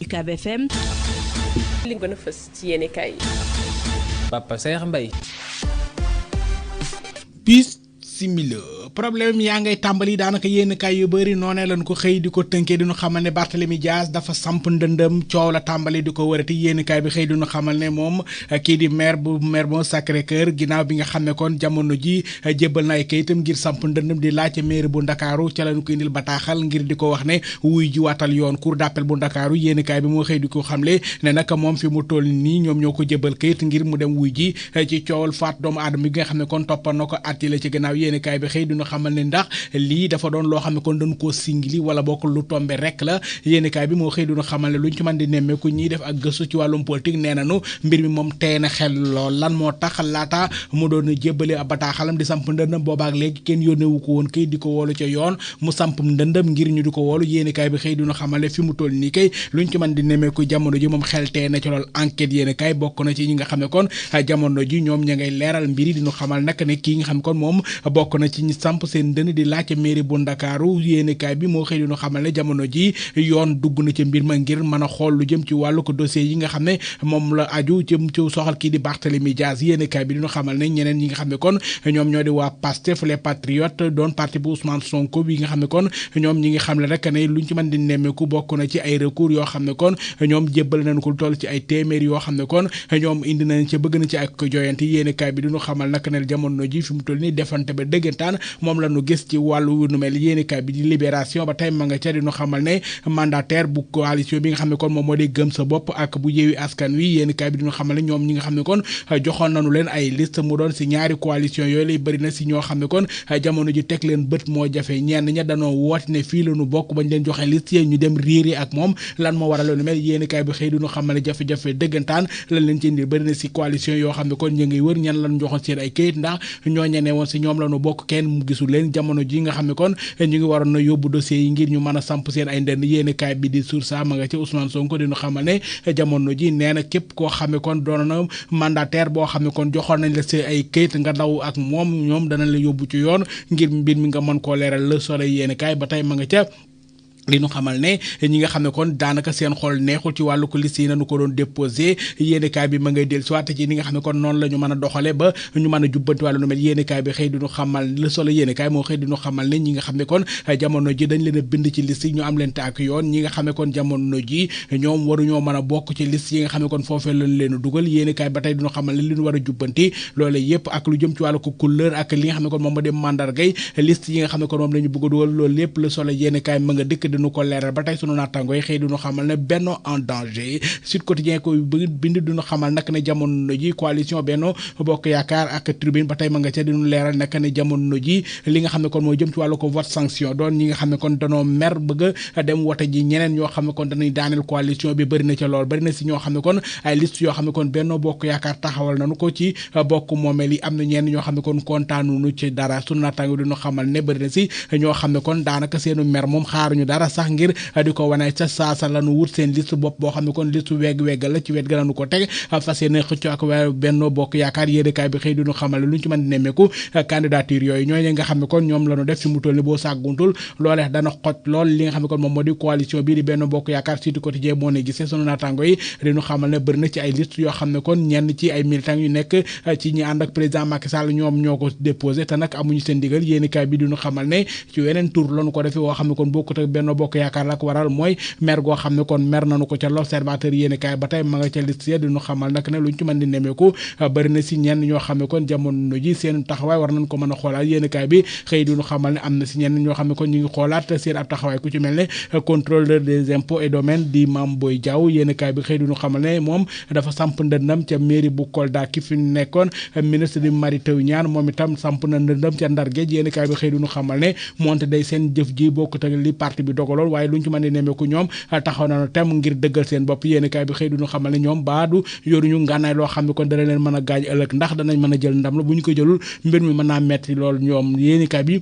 UCAB FM. li gën a fës ci yéene kaay yi. Papa Saer Mbaye. Simila problème yaa ngay tàmbali daanaka yenn kay yu bëri noonee lañ ko xëy di ko tënkee di ñu xamal ne Barthélemy Dias dafa samp ndëndëm coow la tàmbali di ko wërati yenn kay bi xëy di ñu xamal ne moom kii di maire bu Mermoz Sacré-Cœur ginnaaw bi nga xam ne kon jamono ji jébbal na ay kayitam ngir samp ndëndëm di laajte maire bu Ndakaaru ca lañu ko indil bataaxal ngir di ko wax ne wuy ji waatal yoon cour d'appel bu Ndakaaru yenn kay bi moo xëy di ko xamle ne naka moom fi mu toll nii ñoom ñoo ko jébbal kayit ngir mu dem wuy ji ci coowal faat doomu aadama bi nga xam ne kon toppal na ko atti la ci gannaaw yéeni kaay bi xëy dina xamal ne ndax lii dafa doon loo xam ne kon dañu koo singili wala bokk lu tombe rek la yéeni kaay bi moo xëy dina xamal ne luñ ci mën di nemmeeku ñiy def ak gëstu ci wàllum politique nee nañu mbir mi moom tey na xel lool lan moo tax laata mu doon jébbale ab bataaxalam di samp ndëndëm boobaak léegi kenn yónnewu ko woon kay di ko woolu ca yoon mu samp ndëndëm ngir ñu di ko woolu yéeni kaay bi xëy dina xamal ne fi mu toll nii kay luñ ci mën di nemmeeku jamono ji moom xel tey na ci lool enquête yéeni kaay bokk na ci ñi nga xam ne kon jamono ji ñoom ña ngay leeral mbir yi diñu xamal nag ne kii nga xam kon moom bokk na ci ñi samp seen dënn di laajte mairie bu Ndakaaru yéenekaay bi moo xëy dinu xamal ne jamono ji yoon dugg na ci mbir ma ngir mën a xool lu jëm ci wàllu ko dossier yi nga xam ne moom la aju jëm ci soxal kii di Barthélemy Dias yéenekaay bi dinu xamal ne ñeneen ñi nga xam ne kon ñoom ñoo di waa Pastef les Patriotes doon parti bu Ousmane Sonko bi nga xam ne kon ñoom ñi ngi xam ne rek ne luñ ci mën di nemmeeku bokk na ci ay recours yoo xam ne kon ñoom jébbal nañ ko lu toll ci ay téeméer yoo xam ne kon ñoom indi nañ ci bëgg na ci ak joyante yéenekaay bi dinu xamal nag ne jamono ji fi mu toll nii defante ba dëggantaan moom la ñu gis ci wàllu nu mel yéenekaay bi di Libération ba tey ma nga ca dinu xamal ne mandataire bu coalition bi nga xam ne kon moom moo di gëm sa bopp ak bu Yewwi Askan Wi yéenekaay bi dinu xamal ne ñoom ñi nga xam ne kon joxoon nañu leen ay liste mu doon si ñaari coalition yooyu lay bëri na si ñoo xam ne kon jamono ji teg leen bët moo jafe ñenn ña danoo woote ne fii la ñu bokk bañ leen joxe liste yi ñu dem riiri ak moom lan moo waral lu mel yéenekaay bi xëy dinu xamal ne jafe-jafe dëggantaan lan leen ci indi bëri na si coalition yoo xam ne kon ñu ngi wër ñan lan joxoon seen ay këyit ndax ñoo ñene woon si ñoom la ñu bokk kenn mu gisul leen jamono ji nga xam ne kon ñu ngi waroon na yóbbu dossier yi ngir ñu mën a samp seen ay ndënd yéenekaay bi di Source A ma nga ci Ousmane Sonko dinu xamal ne jamono ji nee na képp koo xam ne kon doon na mandataire boo xam ne kon joxoon nañ la seen ay këyit nga daw ak moom ñoom danañ la yóbbu ci yoon ngir mbir mi nga mën koo leeral Le Soleil yéenekaay ba tey ma nga ca li ñu xamal ne ñi nga xam ne kon daanaka seen xol neexul ci wàllu ko liste yi nañu ko doon déposé yéenekaay bi ma ngay del soit ci ni nga xam ne kon noonu la ñu mën a doxale ba ñu mën a jubbanti wàllu nu mel yéenekaay bi xëy diñu xamal Le Soleil yéenekaay moo xëy diñu xamal ne ñi nga xam ne kon jamono ji dañ leen a bind ci liste yi ñu am leen te ak yoon ñi nga xam ne kon jamono ji ñoom waruñoo mën a bokk ci liste yi nga xam ne kon foofee lañ leen a dugal yéenekaay ba tey diñu xamal ne li ñu war a jubbanti loole yëpp ak lu jëm ci wàllu ko couleur ak li nga xam ne kon moom ma dem mandargay liste yi nga xam ne kon moom la ñu bëgg a dugal loolu lépp Le Soleil yéenekaay ma nga dikk diñu ko leeral ba tey sunu naataango yi xëy duñu xamal ne Benno en danger Sud Quotidien ko bind duñu xamal nag ne jamono ji coalition Benno Bokk Yaakaar ak Tribune ba tey ma nga ca diñu leeral nag ne jamono ji li nga xam ne kon mooy jëm ci wàllu ko vote sanction doon ñi nga xam ne kon danoo mer bëgg a dem wote ji ñeneen ñoo xam ne kon dañuy daaneel coalition bi bëri na ca lool bëri na si ñoo xam ne kon ay liste yoo xam ne kon Benno Bokk Yaakaar taxawal nañu ko ci bokk moomeel yi am na ñenn ñoo xam ne kon kontaanuñu ci dara sunu naataango duñu xamal ne bëri na si ñoo xam ne kon daanaka seenu mer moom xaaruñu dara sax ngir di ko wane ca saasa lañu wut seen liste bopp boo xam ne kon liste wegg-weggal la ci wet ga lañu ko teg fas yéene xëccoo ak waa Benno Bokk Yaakaar yéenekaay bi xëy duñu xamal ne lu ñu ci mën di nemmeeku candidature yooyu ñooñu nga xam ne kon ñoom lañu def fi mu toll ni boo sàgguntul loolee dana xoj lool li nga xam ne kon moom moo di coalition bii di Benno Bokk Yaakaar Sud Quotidien moo ne gisee sunu naataango yi dañu xamal ne bëri na ci ay liste yoo xam ne kon ñenn ci ay militants yu nekk ci ñi ànd ak président Macky Sall ñoom ñoo ko déposé te nag amuñu seen digal yéenekaay bi duñu xamal ne ci weneen tour lañu ko defee woo xam ne kon bokkut ak Benno Bokk Yaakaar la ko waral mooy mer goo xam ne kon mer nañu ko ca l'Observateur yéenekaay ba tey ma nga ca liste ya diñu xamal nag ne luñ ci mën di nemeeku bëri na si ñenn ñoo xam ne kon jamono ji seen taxawaay war nañ ko mën a xoolaat yéenekaay bi xëy diñu xamal ne am na si ñenn ñoo xam ne kon ñu ngi xoolaat seen ab taxawaay ku ci mel ne contrôleur des impôts et domaines di Mame Boye Diao yéenekaay bi xëy diñu xamal ne moom dafa samp ndëndam ca mairie bu Kolda ki fi nekkoon ministre di Mary Teuw Niane moom itam samp na ndëndam ca Ndar Géej yéenekaay bi xëy diñu xamal ne moonte day seen jëf ji bokkut ak li parti bi dogaloon waaye luñ ci mën di nemeeku ñoom taxaw nañu tem ngir dëggal seen bopp yéenekaay bi xëy duñu xamal ne ñoom baadu yoruñu ngànnaay loo xam ne kon dana leen mën a gaañ ëllëg ndax danañ mën a jël ndam la bu ñu ko jëlul mbir mi mën naa metti lool ñoom yéenekaay bi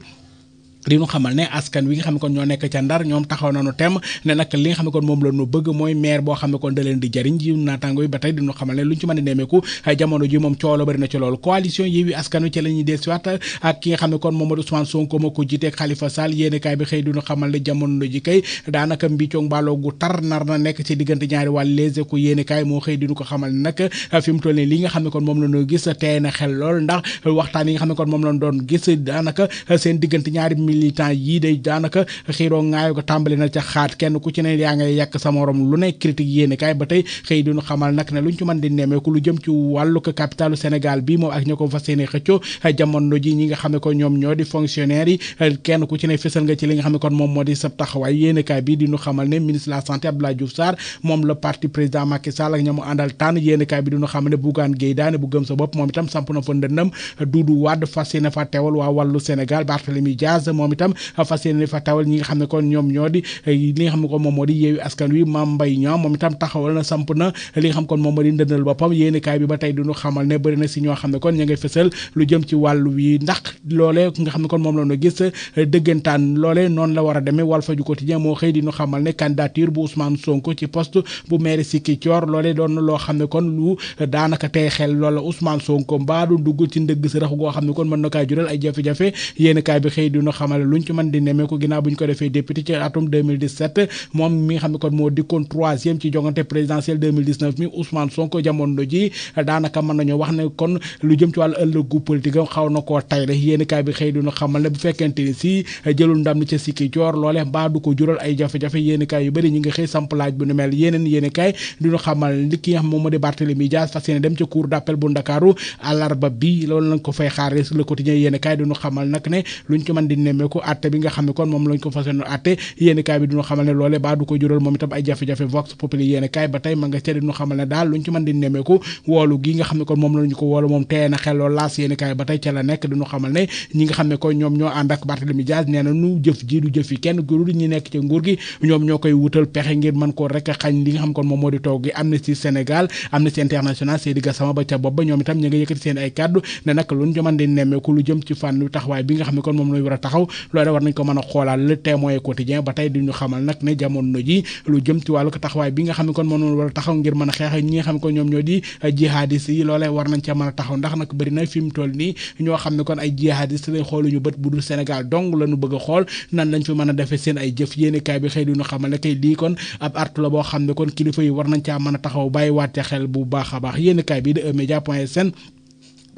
di ñu xamal ne askan wi nga xam ne kon ñoo nekk ca Ndar ñoom taxaw nañu tem ne nag li nga xam ne kon moom la ñu bëgg mooy maire boo xam ne kon da leen di jariñ ji naataango yi ba tey di ñu xamal ne lu ñu ci mën a nemeeku jamono ji moom coow la bëri na ci loolu coalition Yewwi Askan Wi ci la ñuy dellusiwaat ak ki nga xam ne kon moom Ousmane Sonko moo ko jiite ak Khalifa Sall yéene kaay bi xëy di ñu xamal ne jamono ji kay daanaka mbiccoo mbaaloo gu tar nar na nekk ci diggante ñaari wàll Les Échos yéene kaay moo xëy di ñu ko xamal ne nag fi mu toll nii li nga xam ne kon moom la ñu gis tey na xel lool ndax waxtaan yi nga xam ne kon moom la doon gis daanaka seen diggante ñaari militant yi daanaka xiiroo ngaayo ko tàmbali na ca xaat kenn ku ci ne yaa ngay yàq sa morom lu ne critique yéene kaay ba tey xëy duñu xamal nag ne luñ ci mën di nemmeeku lu jëm ci wàllu ko capitalu Sénégal bi moom ak ñoo ko fas yéene xëccoo jamono ji ñi nga xam ne ko ñoom ñoo di fonctionnaire yi kenn ku ci ne fësal nga ci li nga xam ne kon moom moo di sab taxawaay yéene kaay bi diñu xamal ne ministre de la santé Abdoulaye Diouf Sarr moom la parti président Macky Sall ak ñamu àndal tànn yéene kaay bi diñu xamal ne Bougane Gueye Dany bu gëm sa bopp moom itam samp na fa ndëndam Doudou Wade fas yéene fa teewal waa wàllu Sénégal Barthélémy Dias moom itam fas yéene fa tawal ñi nga xam ne kon ñoom ñoo di li nga xam ne kon moom moo di Yewwi Askan Wi Mame Mbaye Niang moom itam taxawal na samp na li nga xam kon moom moo di ndëndal boppam yéeni kaay bi ba tey duñu xamal ne bëri na si ñoo xam ne kon ña ngay fësal lu jëm ci wàllu wi ndax loolee nga xam ne kon moom la ñu gis dëggantaan loolee noonu la war a demee Walfadjri Quotidien moo xëy di ñu xamal ne candidature bu Ousmane Sonko ci poste bu maire Ziguinchor loolee doon na loo xam ne kon lu daanaka tey xel loola Ousmane Sonko mbaadu dugg ci ndëgg si rax goo xam ne kon mën na kaa jural ay jafe-jafe yéeni kaay bi xëy di ñu xamal luñ ci mën di nemee ko ginnaaw bu ñu ko defee député ci atum 2017 moom mi nga xam ne kon moo dikkoon 3e ci jongante présidentielle 2019 mi Ousmane Sonko jamono ji daanaka mën nañoo wax ne kon lu jëm ci wàllu ëllëgu politique am xaw na koo tay rek yéeni kaay bi xëy dina xamal ne bu fekkente ni si jëlul ndam ni ca Ziguinchor loole mbaa du ko jural ay jafe-jafe yéeni kaay yu bëri ñi nga xëy samp laaj bu nu mel yeneen yéeni kaay dinu xamal li ki nga xam moom moo di Barthélémy Dias fas yéene dem ca cour d'appel bu Ndakaaru àllarba bi loolu lañ ko fay xaar sur le quotidien yéeni kaay dinu xamal nag ne luñ ci mën di nemmeeku atte bi nga xam ne kon moom lañ ko fas yéene atte yéeni kaay bi dinu xamal ne loole baa du ko jural moom itam ay jafe-jafe Vox Populi yéeni kaay ba tey ma nga ca dinu xamal ne daal luñ ci mën di nemmeeku woolu gi nga xam ne kon moom lañu ko woolu moom teye na xel loolu laas yéeni kaay ba tey ca la nekk dinu xamal ne ñi nga xam ne kon ñoom ñoo ànd ak Barthélémy Dias nee na nu jëf ji du jëf yi kenn guru ñi nekk ci nguur gi ñoom ñoo koy wutal pexe ngir mën ko rek xañ li nga xam kon moom moo di toog gi Amnesty Sénégal Amnesty International Seydi Gassama ba ca bopp ba ñoom itam ñu nga yëkkati seen ay kàddu ne nag luñ ci mën di nemmeeku lu jëm ci fànn taxawaay bi nga xam ne kon moom lañu war a taxaw loolu war nañ ko mën a xoolaal Le Témoin quotidien ba tey di ñu xamal nag ne jamono ji lu jëm ci wàllu taxawaay bi nga xam ne kon moom lañu war a taxaw ngir mën a xeex ñi nga xam ne kon ñoom ñoo di jihadiste yi loolee war nañ ca mën a taxaw ndax nag bëri na fi mu toll nii ñoo xam ne kon ay jihadiste lañ xooluñu bët bu dul Sénégal dong lañu bëgg a xool nan lañ fi mën a defee seen ay jëf yéeni kaay bi xëy di ñu xamal ne kay lii kon ab artu la boo xam ne kon kilifa yi war nañ caa mën a taxaw bàyyi waat ca xel bu baax a baax yéeni kaay bi de eMédia.sn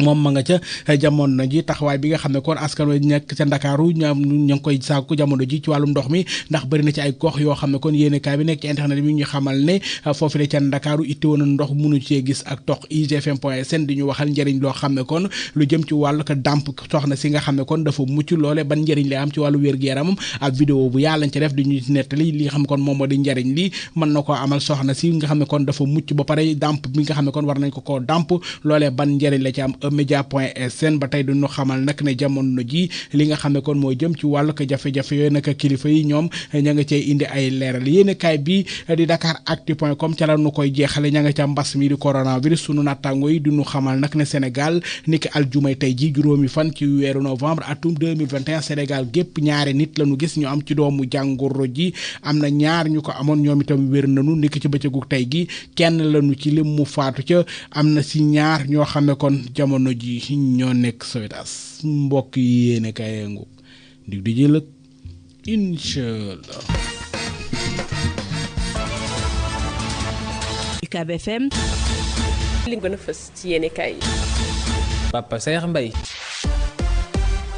moom ma nga ca jamono ji taxawaay bi nga xam ne kon askan wi nekk ca Ndakaaru ña ngi koy sàkku jamono ji ci wàllum ndox mi ndax bëri na ci ay gox yoo xam ne kon yéene kaay bi nekk ci internet bi ñu xamal ne foofu la ca Ndakaaru itti woon ndox mënu cee gis ak tox IGFM.sn di ñu waxal njëriñ loo xam ne kon lu jëm ci wàllu ko dàmp soxna si nga xam ne kon dafa mucc loole ban njëriñ lay am ci wàllu wér-gu-yaramam ak vidéo bu yàlla lañ ca def di ñu nettali li nga xam ne kon moom moo di njëriñ li mën na koo amal soxna si nga xam ne kon dafa mucc ba pare dàmp bi nga xam ne kon war nañ ko koo dàmp loolee ban njëriñ la ci am Média.sn ba tey duñu xamal nag ne jamono ji li nga xam ne kon mooy jëm ci wàllu ko jafe-jafe yooyu nag kilifa yi ñoom ña nga cey indi ay leeral yéen kaay bi di Dakaractu.com ca la nu koy jeexale ña nga ca mbas mi di coronavirus sunu nattaango yi duñu xamal nag ne Sénégal niki aljumay tey ji juróomi fan ci weeru novembre atum 2021 Sénégal gépp ñaari nit lañu gis ñu am ci doomu jàngoro ji am na ñaar ñu ko amoon ñoom itam wér nañu niki ci bëccëgu tey gi kenn lañu ci lim mu faatu ca am na si ñaar ñoo xam ne kon jamono ji ñoo nekk Sowétas mbokk yi yéene kayangu dig di jëlëg inchallah. UCAB FM li gën a fës ci yéene kaay. Papa Saer Mbaye